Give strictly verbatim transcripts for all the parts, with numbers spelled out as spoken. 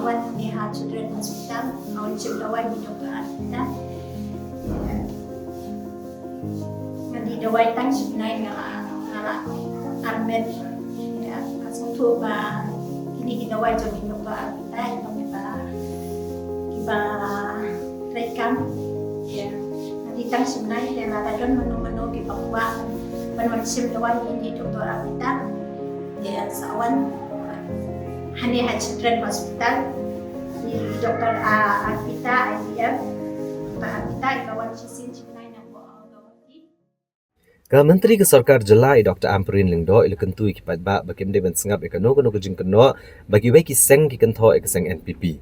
Wan ni ha Children Hospital, nga wan shim dawai ni Doktor Arpita. Nga dih dawai tang shi bnai nga la, nga la armet. Ïa, nga sngewthuh ba kine ki dawai jong i Doktor Arpita, i ba, i ba treikam. Ïa, nga dih tang shi bnai, ïa, lada don mano mano kiba kwah ban wan shim dawai ni Doktor Arpita. Ïa, sa wan hangne ha Children Hospital. I Doktor, ah, Arpita, I V F. Doktor Arpita, i ba wan shisien shi bnai na Guwahati. Ka Myntri ka Sorkar Jylla i Doktor Ampareen Lyngdoh i la kyntu ïa ki paidbah ba kim dei ban sngap ïa kano kano ka jingkynnoh ba kiwei ki seng ki kynthoh ïa ka seng N P P.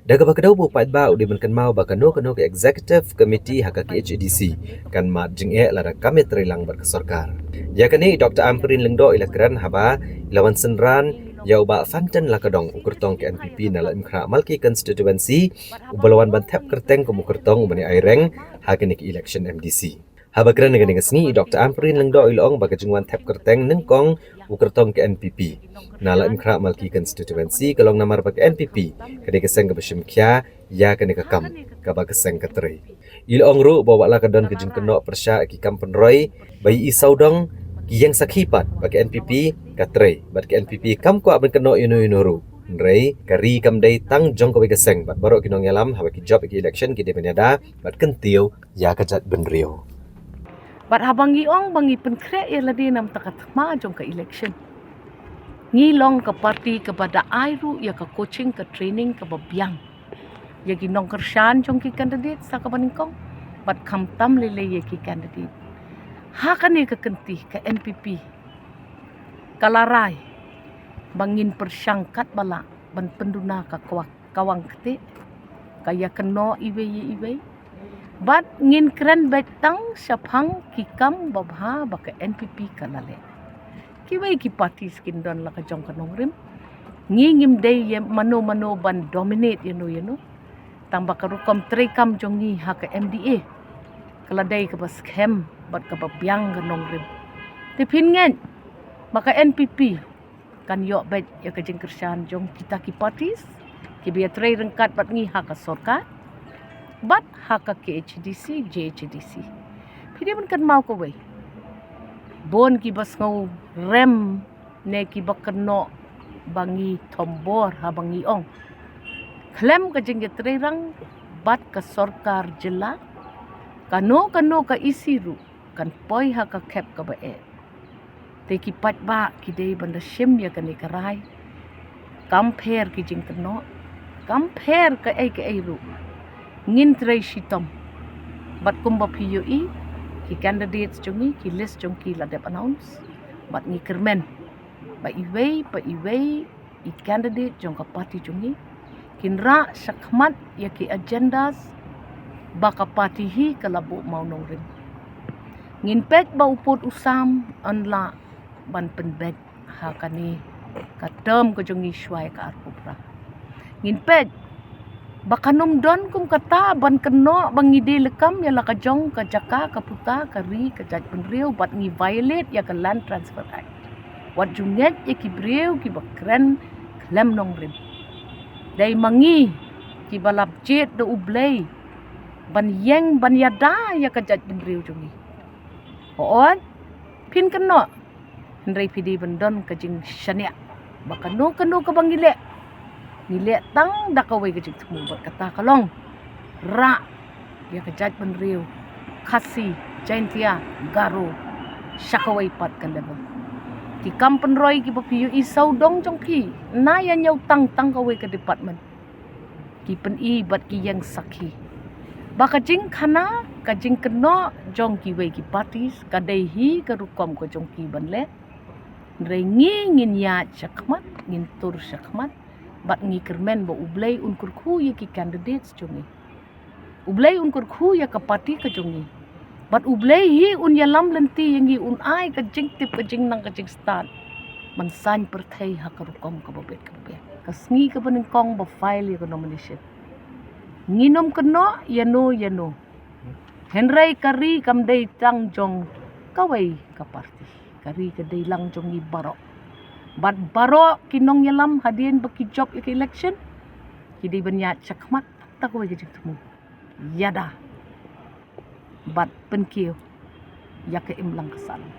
Da kaba kdew ba u paidbah u dei ban kynmaw ba kano kano ka Executive Committee ha ka K H A D C kan mad jingeh lada kam ïatreilang bad ka sorkar. Ïa kane i Doktor Ampareen Lyngdoh i la kren haba i la wan synran ïa u Bah Fantan Lakadong, u kyrtong ka N P P na Laitumkhrah Malki Constituency, uba la wan ban thep kyrteng kum u kyrtong uba ïai reng ha kane ka election M D C. Haba kren ha kane ka sngi, i Doktor Ampareen Lyngdoh i la ong ba ka jingwan thep kyrteng nyngkong u kyrtong ka N P P na Laitumkhrah Malki Constituency ka long namar ba ka N P P ka dei ka seng kaba shim khia ïa kane ka kam kaba ka seng ka trei. I la ong ruh ba wat la ka don ka jingkynnoh pyrshah ki kam pynroi, ba i sawdong ki ïeng sakhi pat ba ka N P P ka trei bad ka N P P kam kwah ban kynnoh ïano ïano ruh. Hynrei ka ri kam dei tang jong kawei ka seng bad baroh ki nongïalam haba ki jop ïa ka election ki dei ban ïada bad kyntiew ïa ka jaitbynriew. Bad haba ngi ong ba ngi pynkhreh ïa lade na bynta ka thma jong ka election, ngi long ka party kaba da ai ruh ïa ka coaching, ka training kaba biang ïa ki nongkyrshan jong ki candidate sa kaba nyngkong bad khamtam lei lei ïa ki candidate. Ha kane ka kynti ka N P P ka la rai ba ngin pyrshang katba lah ban pynduna ka kwah kawang kti, ka ïakynnoh iwei ïa iwei. Bad ngin kren beit tang shaphang ki kam babha ba ka N P P ka la leh. Kiwei ki parties kin don la ka jong ka nongrim. Ngi ngim dei ïa mano mano ban dominate ïano ïano. Tang ba ka rukom treikam jong ngi ha ka M D A ka la dei kaba skhem bad kaba biang ka nongrim. Te phin ngeit ba ka N P P kan ïoh beit ïa ka jingkyrshan jong kita ki parties kiba ïatrei ryngkat bad ngi ha ka sorkar bad ha ka K H A D C, J H A D C. Phi dei ban kynmaw kawei, bun kiba sngew rem ne kiba kynnoh ba ngi thombor haba ngi ong khlem ka jingïatreirang bad ka sorkar jylla, kano kano ka isi ruh kan poi ha ka khep kaba eh. Te ki paidbah ki dei ban da shim ïa kane ka rai. Kam pher ki jingkynnoh, kam pher kaei kaei ruh, ngin trei shitom. Bad kumba phi ïohi, ki candidates jong ngi, ki list jong ki la dep announce. Bad ngi kyrmen ba iwei pa iwei i candidate jong ka party jong ngi kin rah shakhmat ïa ki agendas ba ka party hi ka la buh mawnongrim. Ngin peit ba u pud u sam yn lah ban pynbeit ha kane ka term ka jong ngi shwa ïa ka arphew phra. Ngin peit ba kan ym don kum kata ban kynnoh ba ngi dei lehkam ïa la ka jong ka jaka, ka puta, ka ri, ka jaitbynriew bad ngi violate ïa ka Land Transfer Act. Wat ju ngeit ïa ki briew kiba kren khlem nongrim. Dei ma ngi kiba la jied da U Blei ban ïeng ban ïada ïa ka jaitbynriew jong ngi. Hooid, phin kynnoh, hynrei phi dei ban don ka jingshaniah ba kano kano kaba ngi leh, ngi leh tang da kawei ka jingthmu bad kata ka long rah ïa ka jaitbynriew Khasi, Jaintia, Garo sha kawei pat ka level. Ki kam pynroi kiba phi ïohi sawdong jong phi, na ïa ñiew tang tang kawei ka department, ki pyni bad ki ïeng sakhi ba ka jingkhana, ka jingkynnoh jong kiwei ki parties ka dei hi ka rukom ka jong ki ban leh. Hynrei ngi ngin ïaid shakhmat, ngin tur shakhmat bad ngi kyrmen ba U Blei un kyrkhu ïa ki candidates jong ngi. U Blei un kyrkhu ïa ka party ka jong ngi. Bad U Blei hi un ïalam lynti ïa ngi, un ai ka jingtip, ka jingnang, ka jingstad ban saiñ pyrthei ha ka rukom kaba biang kaba biang. Ka sngi kaba nyngkong ba file ïa ka nomination, ngin ym kynnoh ïano ïano. Hynrei ka ri kam dei tang jong kawei ka party. Ka ri ka dei lang jong ngi baroh. Bad baroh ki nongïalam hadien ba ki jop ïa ka election, ki dei ban ïaid shakhmat tang kawei ka jingthmu. Ïada bad pynkiew ïa ka imlang ka sahlang.